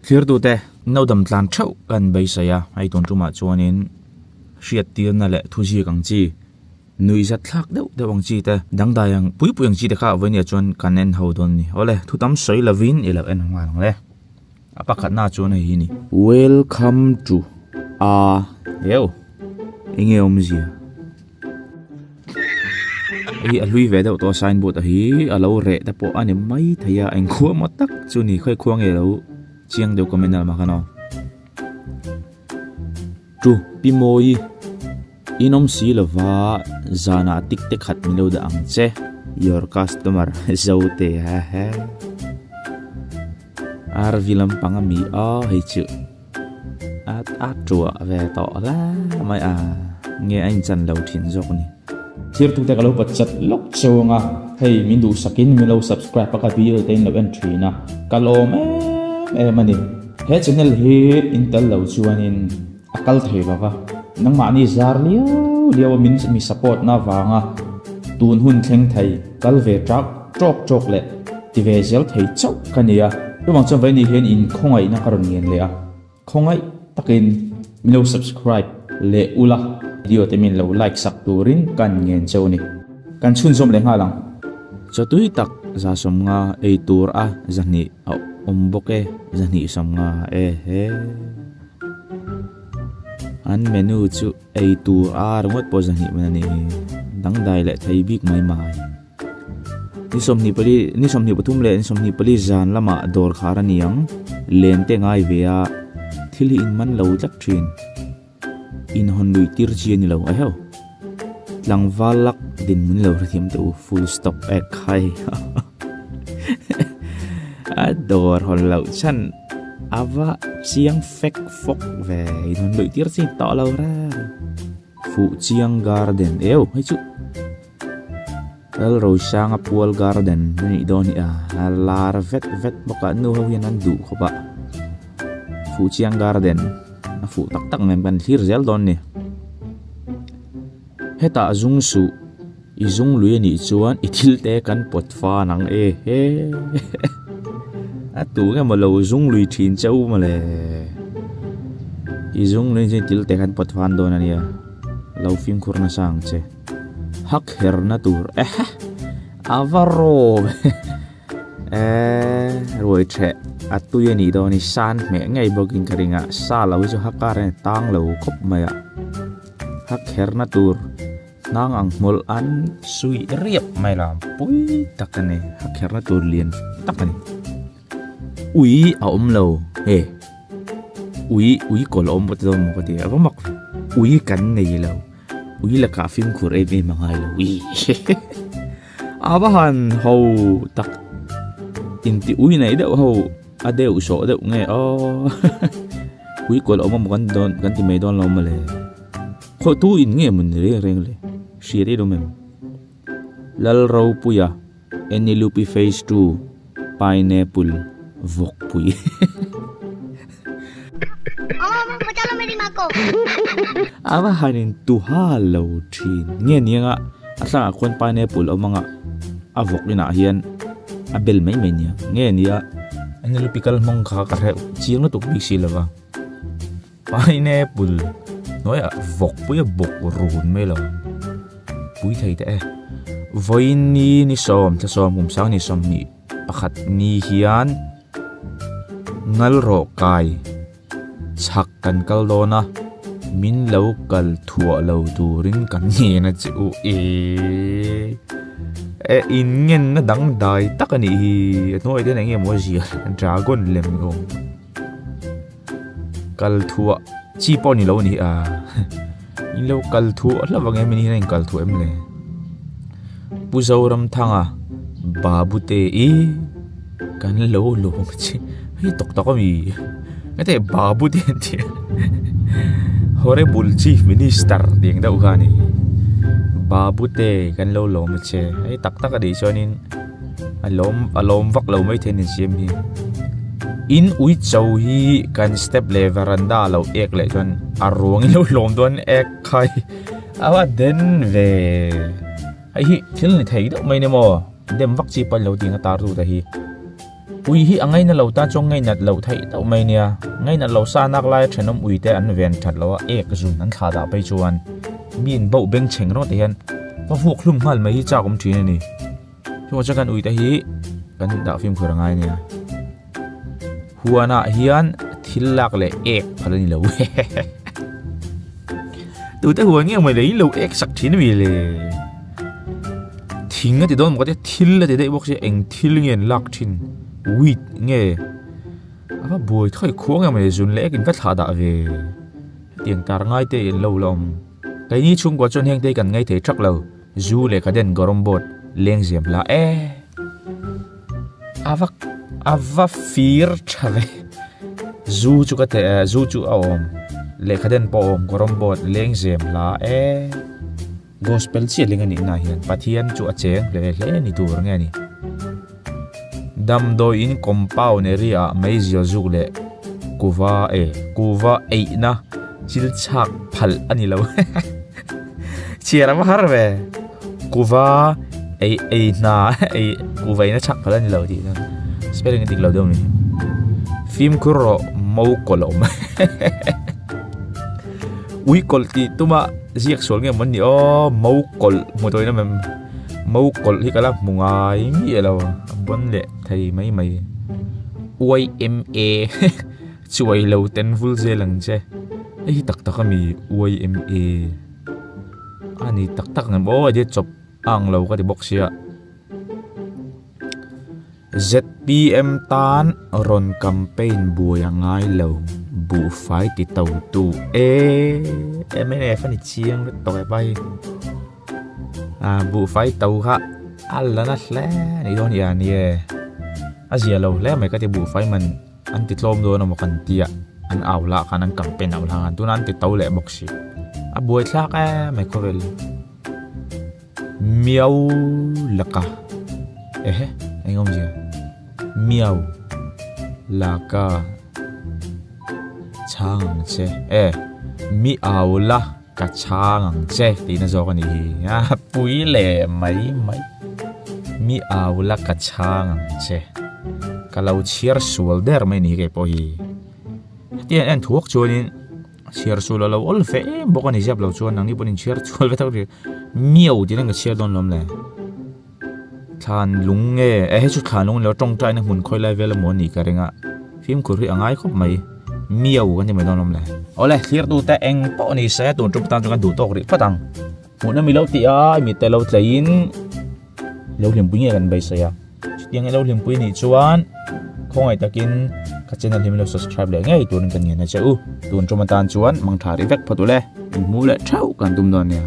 Thirtute no dam tlan theuh kan beisei a, hei tun tumah chuanin hriattirna leh thuziak ang chi, nuihzat thlak deuh deuh ang chi te, dangdai ang pui pui ang chi te kha vawinia chuan kan en ho dawn a ni. Awle, thu tam sawi lovin i lo en nghal ang le. A pakhatna chuan hei hi a ni. Welcome to a heu enge awmzia? Hei a hlui ve deuh tawh a signboard a hi a lo reh te pawh a ni mai thei a engkhua maw tak chu ni khawi khua nge lo chiang deuh comment a lamah khan aw chu pi mawi in awm si lova zanah tik te khat min lo dah ang che your customer zote ha ha RV lampang ami a hei chu. A a tuah ve tawh hle mai a, nge a inchan lo thin zawk a ni. Thirtute ka lo pawt chat lawk cheu ang a, hei min duhsakin min lo subscribe a ka video te in lo en thin a, ka lawm em em a ni. He channel hi in tel lo chuanin a kal thei lo va, nangmahni zar liau liau a min mi support na avanga tun hun thleng thei kal ve tak tawk tawk leh ti ve zel thei chauh ka ni a, chuvang chuan vaini hian in khawngaihna ka rawn ngen leh a, khawngaih takin min lo subscribe leh ula, video te min lo like sak turin kan ngen cheu a ni. Kan chhunzawm leh nghal ang. Chawtui tak 150 ei tur a 200 a awm bawk e, 250 e he. An menu chu ei tur a ringawt pawh 200 man a ni hi, dangdai leh thei bik mai mai. Ni 24 ni 23 leh ni 24 zan lamah dawr khar a ni ang. Len te ngai ve a, thil hi in man lo tlat thin. In hawn lui tir chi a ni lo aiheuh. Tlangval lak din min lo hrethiam teh u full stop ek khai. A dawr hawn loh chhan a va chiang fek fawk ve in hawn lui tir chi tawh lo reng. Fuhchiang garden eu hei chu. Lalrosanga pual garden a nih dawn hi a, a lar vet vet bawk a, nu ho hian an duh khawp a, Fuhchiang garden a fuh tak tak nen kan thlir zel dawn a ni. Hetah zung suh, i zung lui a nih chuan i thil te kan pawt fan ang e he a tu nge maw lo zung lui thin cheu mawle, i zung lui chuan i thil te kan pawt fan dawn a nia, lo fimkhur nasa ang che. Hak herna tur ehe a va rawm e ruai theh a tui a nih dawn hi san hmeh ngei bawkin ka ring a sa lo hi chu hak kar hian a tang lo khawp mai a hak herna tur hnang ang hmawlh an suih riap mai la pui tak a ni hak herna tur lian tak a ni ui a awm lo e ui ui kawlh a awm pawh ti dawn maw ka ti a va mak ve ui kan nei lo. Ui lakah fimkhur em em a ngai lo i a va han ho tak inti ui nei deuh ho a deuh sawh deuh nge aw ui kual awm emaw kan dawn kan ti mai dawn lo mawle khaw tu in nge maw ni reng reng le hriat ei lo mem Lalropuia Enilupi phase 2 pineapple vawkpui. A va han in tu ha lo thin nge ni anga a thlangah khuan pineapple awm anga a vawk inah hian a bel mai mai nia nge nia Enilupi kal hmang kha ka hreuh chiang lutuk bik si lova pineapple hnuaiah vawkpui a bawk run mai lo pui thei teh e vawiin ni ni sawm thla sawm kum sang ni 21 ni hian. Ngal rawh kai chhak kan kal dawn a, min lo kal thuah lo turin ka ngen a che u e. E in ngenna dangdai tak a nih hi, a hnuaiah te hian eng nge maw a ziah dragon lem ni awm kal thuah chi pawh ni lo a ni a, in lo kal thuah hlauh ang em ni hian a inkal thuah em le. Pu Zoramthanga Babute i kan lo lawm che hei tawk tawk ami hete Babute an tih a Horrible Chief Minister tih ang deuh kha a ni Babute kan lo lawm che hei tak tak a nih chuanin a lawm a lawm vak lo maithei a ni siam hi in ui cho hi kan step leh veranda a lo ek leh chuan a ruang in lo hlawm dawn ek khai. A va den ve. Hei hi thil ni thei deuh mai ni maw? Dem vak chi pawn lo tih na tar tu te hi. Ui hi a ngaina lo tan chuan ngainat loh theih deuh mai nia. Ngainat lo sa nak laia thenawm ui te an ven that lo a, ek zun an thlah dah phei chuan mi in bauh beng chheng rawh te hian va vuak hlum nghal mai hi chak awm thin a ni. Chuvang chuan kan ui te hi kan dah fimkhur a ngai nia. Huanah hian thil lak leh ek phal a ni lo. Tute huan nge mawni le in lo ek sak thin ami le. Thing a ti dawn maw ka tia thil a ti daih bawk sia eng thil nge an lak thin weed nge a va buai thawi khuang em mawni zun leh ek in va thlah dah ve hetiang tar ngai te in lo la awm keini chhungkua chuan heng te hi kan ngai thei thak lo zu lehkha den garawm board leng ziam hla e a va a va fir tha ve zu chu ka teh zu chu a awm lehkha den pawh a awm garawm board leng ziam hla e. Gospel chiah ling a nih na hian Pathian chu a cheng hle hle ni tur nge ni. Damdawi in compound area ah meizial zuk leh kuva e kuva eihna chil chhak phal a ni lo. Chhiar a va har ve. Kuva ei ei hna ei kuva eihna chhak phal a ni lo tih chu spelling a dik lo deuh a ni. Fimkhur rawh mo kawlh a awm. Ui kawlh tih tuma ziak sual nge mawn ni aw mo kawlh hmu tawh in awm em mo kawlh hi ka la hmu ngai miah lo a bawn leh thei mai mai yma chuai lo ten vul zel ang che hei hi tak tak ami yma a ni tak tak ang em aw a chawp a ang lo ka ti bawk sia. Zpm tan rawn campaign buai a ngai lo, buhfai ti to tu e mnf a ni chiang vek tawh e pai. Ah buhfai to kha a la na hle a nih dawn hi a ni e. A zia lo hle mai ka ti buhfai man an ti tlawm dawn emaw kan tia an au lah khan an campaign au lah khan tunah an ti to leh bawk si. A buaithlak em mai khawvel hi. Miau laka ehe eng awmzia miau laka chhang ang che e mi au la ka chhang ang che tihna zawk a nih hi a pui leh mai mai mi au la ka chhang ang che ka lo chhiar sual der mai a ni hi keipawh hi hetiang en thuak chuanin. Chhiar sual a lo awl fe em bawk a ni ziap lo chuan nangni pawhin in chhiar sual ve tak ri miau tiin ka chhiar dawn lawm le thlan lung nge eh hei chu thlan lung a ni lo tawngtai na hmun khawi lai vel emaw a nih ka ring a fimkhur hi a ngai khawp mai miau kan ti mai dawn lawm le awle thlir tu te eng pawh ni se tun tum tan chuan kan duh tawk rih phawt ang hmuhna mi lo tih a mi te lo tleiin lo hlimpui nge kan beisei a. Chutiang i lo hlimpui nih chuan khawngaih takin ka channel hi min lo subscribe leh ngei turin ka ngen a che u. Tun tum atan chuan mangtha rih vek phawt ule, inhmuh leh theuh kan tum dawn nia.